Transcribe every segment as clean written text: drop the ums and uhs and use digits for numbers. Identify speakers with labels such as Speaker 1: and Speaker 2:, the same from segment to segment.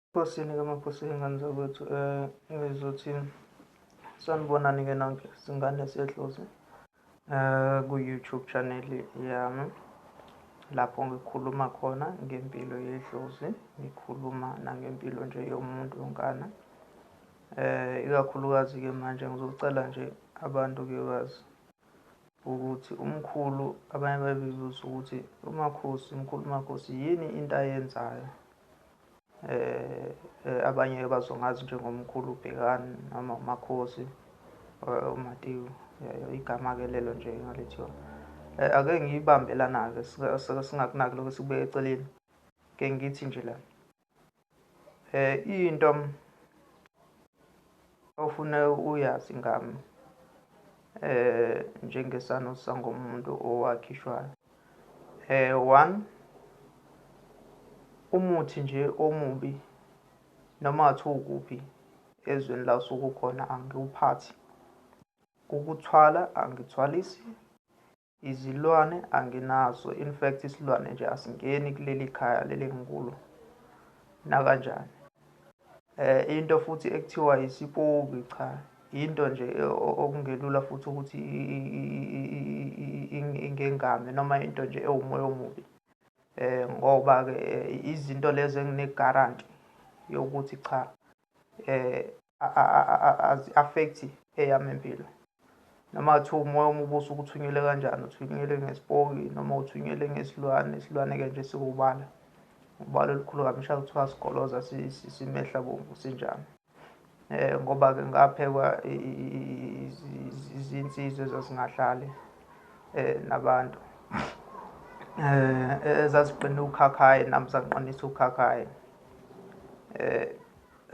Speaker 1: Nkosi kaMakhosini ngane zakwethu, ngizothi sanibonani-ke nonke zingane zedlozi ku-YouTube channel yami lapho ngikhuluma khona ngempilo yedlozi, ngikhuluma nangempilo nje yomuntu yonkana. Ikakhulukazi-ke manje ngizocela nje abantu-ke bazi ukuthi umkhulu, abanye babebuza ukuthi uMakhosi, umkhulu uMakhosi yini into ayenzayo? Abanye bazongazi njengomkhulu uBhekani noma uMakhosi, uMatiwu, igama-ke lelo nje engalithiwa. Ake ngiyibambe lana-ke, singakunaki lokho, sikubeke eceleni. Ke ngithi nje la, into ofuna uyazi ngami njengesano sangomuntu owakhishwayo, one, umuthi nje omubi noma ngathiwa ukuphi ezweni la usuke ukhona angiwuphathi. Ukuthwala angithwalisi, izilwane anginazo. In fact, isilwane nje asingeni kuleli khaya leli engikulo nakanjani. Into futhi ekuthiwa isipoki, cha, into nje okungelula futhi ukuthi ingengame noma into nje ewumoya omubi, ngoba-ke izinto lezo engine-guarantee yokuthi cha, azi-affect eyami impilo. Noma kuthiwa umoya omubi usuke uthunyelwe kanjani, uthunyelwe ngesipoki noma uthunyelwe ngesilwane, isilwane-ke nje siwubala, ubala olukhulu kabi, ngisho kuthiwa sigoloza simehla bomvu sinjani. Ngoba-ke ngaphekwa izinsizwa ezazingahlali nabantu, ezaziqine ukhakhayi, nami zangiqinisa ukhakhayi.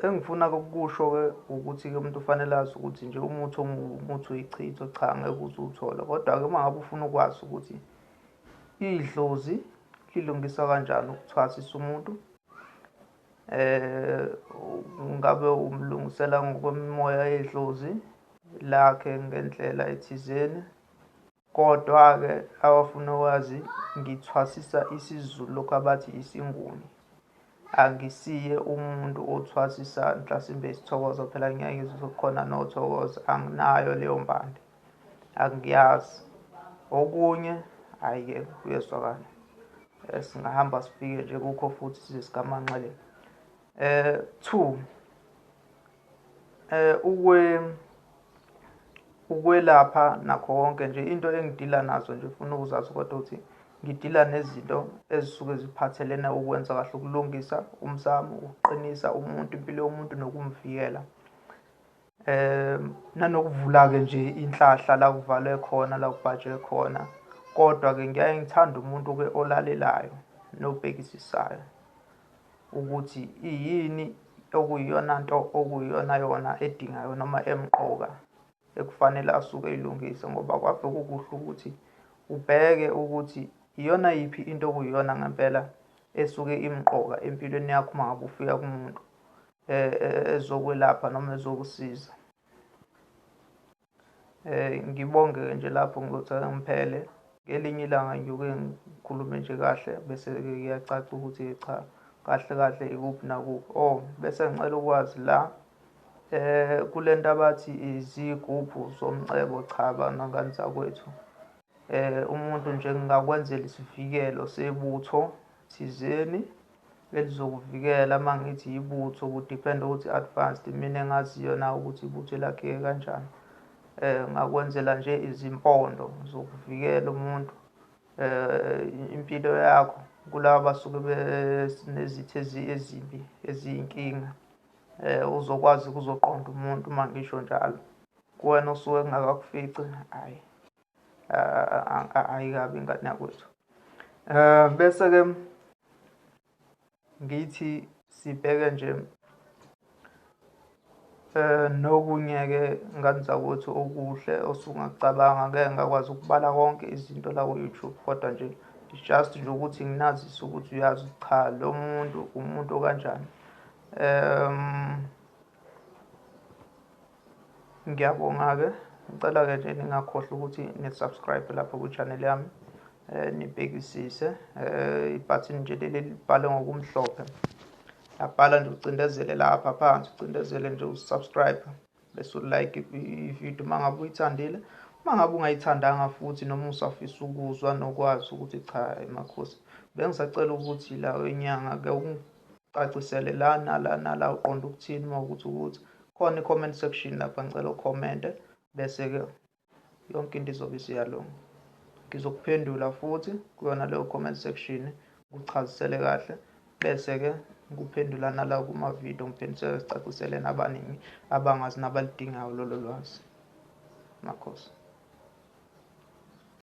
Speaker 1: Engifuna ukukusho-ke ukuthi-ke umuntu ufanele azi ukuthi nje umuthi omubi, umuthi uyichitho, cha, ngeke uze uwuthole. Kodwa-ke uma ngabe ufuna ukwazi ukuthi idlozi lilungisa kanjani ukuthwasisa umuntu, ngabe umlungisela ngokwemimoya yedlozi lakhe ngendlela ethizeni. Kodwa-ke abafuna ukwazi, ngithwasisa isiZulu, lokhu abathi isiNguni. Angisiye umuntu othwasisa mhlasimbe isithokozo, phela ngiyeke ngizwe kukhona nothokozo, anginayo leyo mpande, angiyazi. Okunye hhayi-ke kuyezwakala, singahamba sifike nje kukho futhi size sigamanxele. Two, ukwelapha nakho konke nje into engidila nazo nje ufuna ukuzazi, kodwa ukuthi ngidila nezinto ezisuke ziphathelene ukwenza kahle, ukulungisa umsamo, ukuqinisa umuntu, impilo yomuntu nokumvikela. Nanokuvula-ke nje inhlahla la kuvalwe khona, la kubhajwe khona. Kodwa-ke ngiyaye ngithande umuntu-ke olalelayo nobhekisisayo ukuthi iyini okuyiyona nto okuyiyona yona edingayo noma emqoka ekufanele asuke eyilungise, ngoba kwave kukuhle ukuthi ubheke ukuthi iyona yiphi into okuyiyona ngempela esuke imqoka empilweni yakho uma ngabe ufika kumuntu ezokwelapha noma ezokusiza. Ngibonge-ke nje lapho, ngizothi ake ngiphele. Ngelinye ilanga ngiyoke ngikhulume nje kahle, bese-ke kuyacaca ukuthi cha, kahle kahle ikuphi nakuphi. Oh, bese ngicela ukwazi la kule nto abathi izigubhu zomcebo, cha bana ngane zakwethu, umuntu nje ngingakwenzela isivikelo sebutho thizeni elizokuvikela. Uma ngithi ibutho kudiphenda ukuthi advanced, mina engaziyo na ukuthi ibutho elakheke kanjani. Ngakwenzela nje izimpondo zokuvikela umuntu, impilo yakho kulaba abasuke benezitha ezimbi eziyinkinga. Uzokwazi ukuzoqonda umuntu uma ngisho njalo. Kuwena osuke kungakakufici, hhayi, ayikabi ingane yakwethu. Bese-ke ngithi sibheke nje nokunye-ke ngane zakwethu okuhle osungakucabanga. Ngeke ngakwazi ukubala konke izinto la ku-YouTube, kodwa nje just nje ukuthi nginazise ukuthi uyazi cha lo muntu umuntu okanjani. Ngiyabonga-ke, ngicela-ke nje ningakhohlwa ukuthi ni-subscribe lapho kwi-channel yami, nibhekisise ibhathini nje leli libhalwe ngokumhlophe. Yabhala nje ucindezele lapha phansi, ucindezele nje usubscribe bese ulike ividiyo uma ngabe uyithandile. Uma ngabe ungayithandanga futhi noma usafisa ukuzwa nokwazi ukuthi cha makhosi, bengisacela ukuthi la wenyanga ke ungicacisele la nala nala, uqonda ukuthini uma ukuthi khona i-comment section lapha, ngicela ukhomente bese-ke yonke into izobe isiyalunga. Ngizokuphendula futhi kuyona leyo comment section, ngikuchazisele kahle, bese-ke ngikuphendula nala kuma-video, ngiphendisele sicacisele nabaningi abangazi nabalidingayo lolo lwazi. Makhosi.